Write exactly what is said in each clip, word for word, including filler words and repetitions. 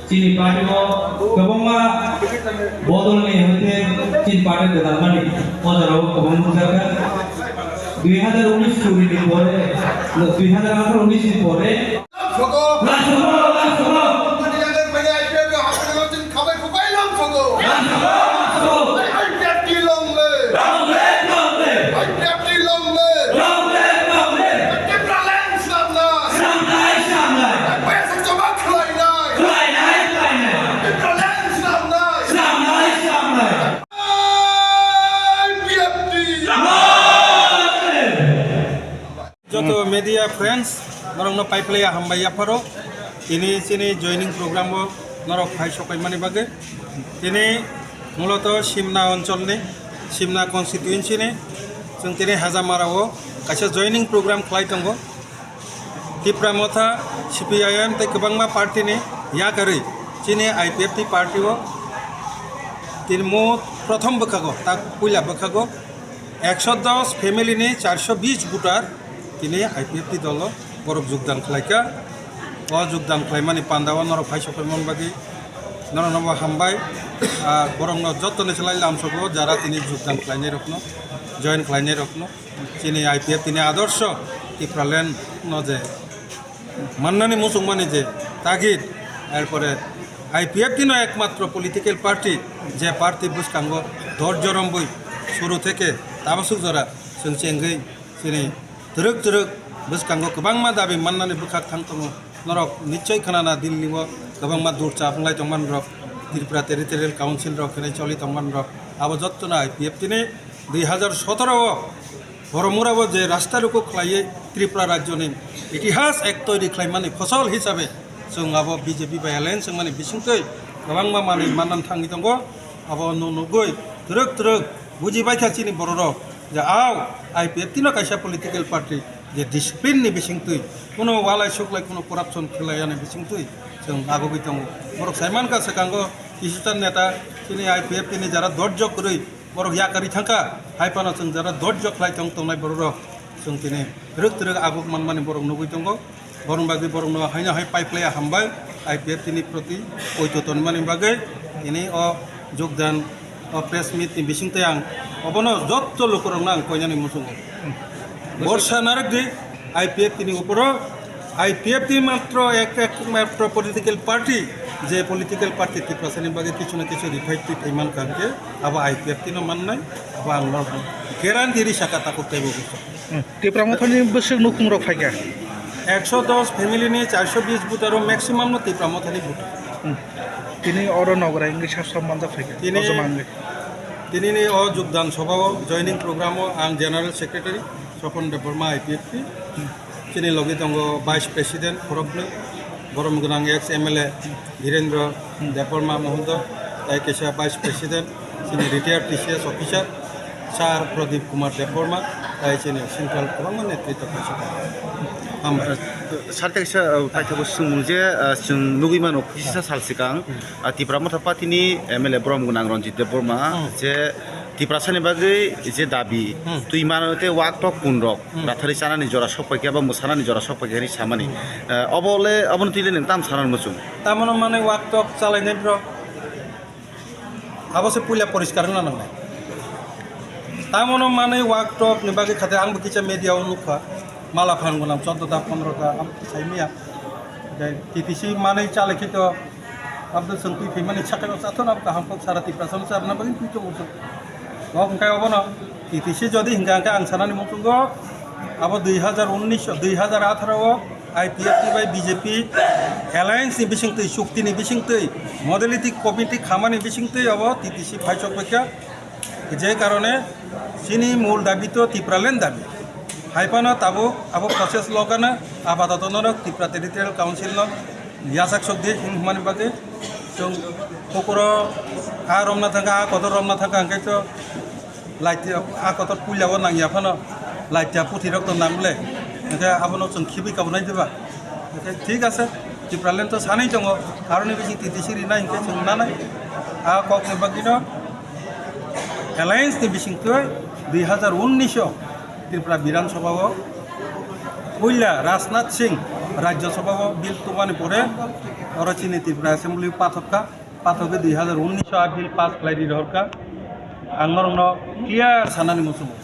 Chini party o kwbangma bodol ni hwnkhe chini party gwdalmani o jora o kwbang nukjakha. Dui hazar unis suri ni pore, dui hazar atharo unis ni pore. Sogo. Lam sogo, lam sogo. Mani yang mani I P F T hapani lo chini khabai khubai lam sogo. Lam sogo, lam sogo. I P F T long live. Long live, long live. I P F T long live. Long live, long live. Tipraland slamnai. Slamnai, slamnai. Bayasok joma khwlainai. Khwlainai, khwlainai. Tipraland slamnai. Slamnai, slamnai. I P F T. Long live. Joto media friends, norokno paiplaya hambai yapharo. Tini chini joining program o norok phai sokaimani bagwi. Tini muloto Simna oncholni, Simna constituency ni, chwng tini Hajamara o kaisa joining program khlai tongo. Tipra Motha, C P I M tei kwbangma party ni yakarwi chini I P F T party o tini mo prothom bwkhago, tak puila bwkhago ekso dos family ni charso bis voter tini I P F T dolo borok jogdan khlaikha. O jogdan khlaimani pandao norok phai sokhaimani bagwi norokno bo hambai. Ah, borokno jottoni slai lamsogo jara tini jogdan khlainairokno, join khlainairokno. Chini I P F T ni adorsho Tipraland no je mannani muchungmani je tagid, erpore I P F T no ekmatro political party, je party bwskango dor jorom bui suru theke tabasuk jora chwng chengwi chini twrwk twrwk bwskango kwbangma dabi mannani bwkhak thang tongo. Norok nichoi khnana Delhi o kwbangma dur chap wnglai tongmani rok, Tripura Territorial Council rok khenai choli tongmani rok, abo jottono I P F T ni dui hazar sotoro o Boromura bo je rasta ruku khlaiwi Tripura rajyoni itihas ek toiri khlaimani phosol hisabe chwng abo B J P bai alliance wngmani bisingtwi kwbangma manwi mannan thangwi tongo. Abo no nugwi twrwk twrwk buji baikha chini bororok je ao I P F T no kaisa political party je discipline ni bisingtwi kuno walai suklai kuno corruption khlaiyani bisingtwi chwng agugwi tongo. Borok saimankha swkango kisuta neta chini I P F T ni jara dorjo kwrwi borok yakarwi thangkha, hai phano chwng jara dorjo khlai tong tongnai bororok chwng tini twrwk twrwk aguk manmani borok nugwi tongo. Borok bagwi borokno haino hai paiplaya hambai I P F T ni proti poito tonmani bagwi tini o jogdan o press meet ni bisingtwi ang obono jotto lukurokno ang koinani muchungo. Borsa narwkdi I P F T ni uporo, I P F T matro ek, ek matro political party, je political party Tiprasani bagwi kichu na kichu rifai twi phai mankha hwnkhe abo I P F T no mannai, abo ang no guarantee ri saka takhuk teibo buso. Hmm. Tipra Mothani bwswk nukhung rok phaikha? Ekso dos family ni charso bis voter o maximum no Tipra Mothani voter. Hmm. Tini oro nograi wngwi sab sab manjak phaikha. Tini, o joma wngwi. Tini ni o jogdan sobha o joining program o ang General Secretary Sopon Debbarma I P F T. Hmm. Chini logi tongo Vice President khoroknwi, borom gwnang ex M L A Dhirendra Debbarma Mohondo, tai kaisa Vice President, chini retired T C S officer, Sir Pradip Kumar Debbarma, tai chini central kwbangma netritwa kaisa tongo. Hambai. Sir, tei kaisa, uh, paithago swngmung je, uh, chwng nugwi mano, kisa sal swkang, uh, Tipra Motha Party ni M L A borom gwnang Ranjit Debbarma, hmm, je Tiprasani bagwi je dabi, hmm, twi mano tei wak tok kun rok, hmm, rathari chanani jora sok paikha ba mwsanani jora sok paikha hinwi samani. Hmm. Eh, obo le, obono twi le nwng tam sanani muchung? Tamono manwi wak tok chalainai borok. Abo se puila poriskar wngna nangnai. Tamono manwi wak tok ni bagwi khate ang bo kisa media o nukha. Mala phan gwnang choddo ta pondro ta ang sai maya. Tei T T C manwi chalai khe to Abdul Sangtui phaimani sakai o chathon abo kaham kok sara Tiprasa no charwna bagwi twi tongo chwng. Bo hwnkhe obono T T C jodi hwnkha hwnkhe ang sanani muchungo abo dui hazar unnish, dui hazar atharo o I P F T bai B J P alliance ni bisingtwi, chukti ni bisingtwi, monolithic committee khamani bisingtwi abo T T C phaisok baikha. Je karone chini mul dabi to Tipraland dabi. Hai phano tabuk abo process logana abadat norok Tripura Territorial Council no yachak sok di hwnmani bagwi chwng kokoro a romna thangkha, a kotor romna thangkha, hwnkhe to laiti a kotor puila o nangya phano laiti a puthi rok to nang le, hwnkhe abono chwng khibwi kabunai diba? Hwnkhe thik ase, Tipraland to sanwi tongo, aroni bising T T C rinai hwnkhe chwng nanai. A kokni bagwino alliance ni bisingtwi dui hazar unnish o Tripura Bidhan Sabha o puila Rajnath Singh Rajya Sabha o bill tubani pore oro chini Tripura Assembly pathok kha, pathok khe dui hazar unnish o a bill pass khlai ri rohor kha. Ang norokno clear sanani muchungo,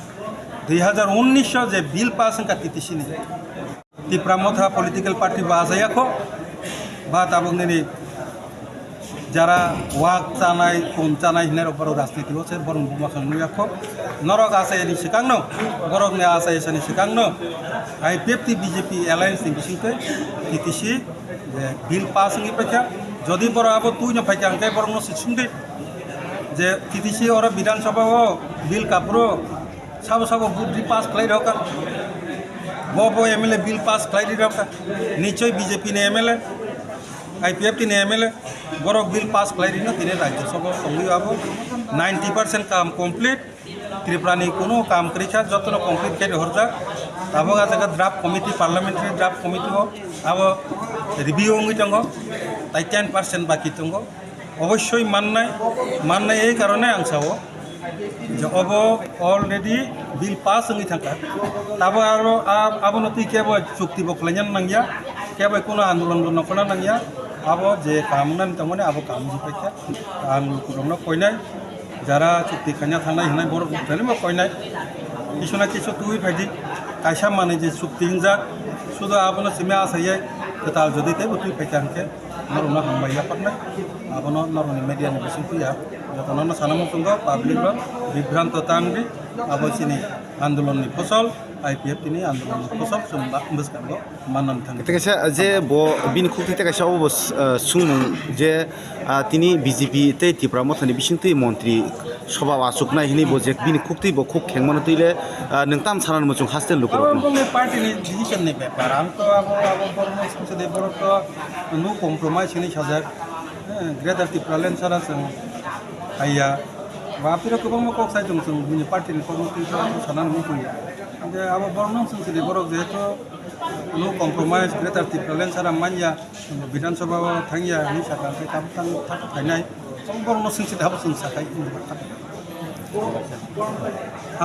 dui hazar unnish o je bill pass wngkha T T C ni, Tipra Motha political party bo achai ya kho, ba tabuk nini jara wak chanai, kom chanai hinai rok borok rajniti o se borok buma khe nukya kho. Norok achai ni swkang no, borok ni achai sani swkang no, I P F T B J P alliance ni bising twi T T C je bill pass wngwi paikha. Jodi borok abo twi no phaikha hwnkhe borok no se sungdi je T T C oro Bidhan Sabha o bill kaphuru sabo sabo vote ri pass khlai rok kha. Bo bo M L A bill pass khlai ri rok kha. Nichoi B J P ni M L A, I P F T ni M L A, borok bill pass khlai rino tini Rajya Sabha o tongwi abo ninety percent kam complete. Tripura ni kuno kam kwrwi kha, jotono complete khe rihorjak. Tabuk a jaga draft committee, parliamentary draft committee o abo review wngwi tongo, tai ten percent baki tongo. Obossoi mannai, mannai ei karone ang sao je obo already bill pass wngwi thangkha. Tabuk aro a-, abono twi kebo chukti bo khlaina nangya, kebo kuno andolon bo nokna nangya. Abo je kam wngnani tongmani abo kam wngwi paikha. Ang lukurokno koinai, jara chukti khaina thangnai hinai borok rokno bo koinai. Kisu na kisu twi phaidi, kaisa manwi je chukti wngjak, sudo abono simi asaiya kwtal jodi teibo twi phaikha hwnkhe norokno hambai yapharnai. Abono norokni media ni bising twi ya, jotono no sana muchungo public rok bibhranto tangdi, abo chini andolon ni phosol, I P F T ni andolon ni phosol chwng ba-, bwskango. Manna thang. Tei kaisa je bo bini khukti tei kaisa obo, ah, sungmung je, ah, tini B J P tei Tipra Mothani bisingtwi montri sobha achuknai hinwi bo je bini khukti bo khuk khengmano twi le, ah, nwng tam sanani muchung haste lukurokno. Abo bongni party ni decision ni bepar. Ang to abo, abo borokno sumsadi borok to no compromise hinwi sajak. Eh, Greater Tipraland sara chwng haiya. Ba piro kwbangma kok sai tong chwng bini party ni kokno twi sanani muchung ya. Hingke abo borokno sumsadi borok jehetu no compromise, Greater Tipraland sara manya, Bidhan Sabha o thangya hinwi sakha, hingke tabuk tang thak phainai, borokno singsi tabuk chwng sakhai. Ham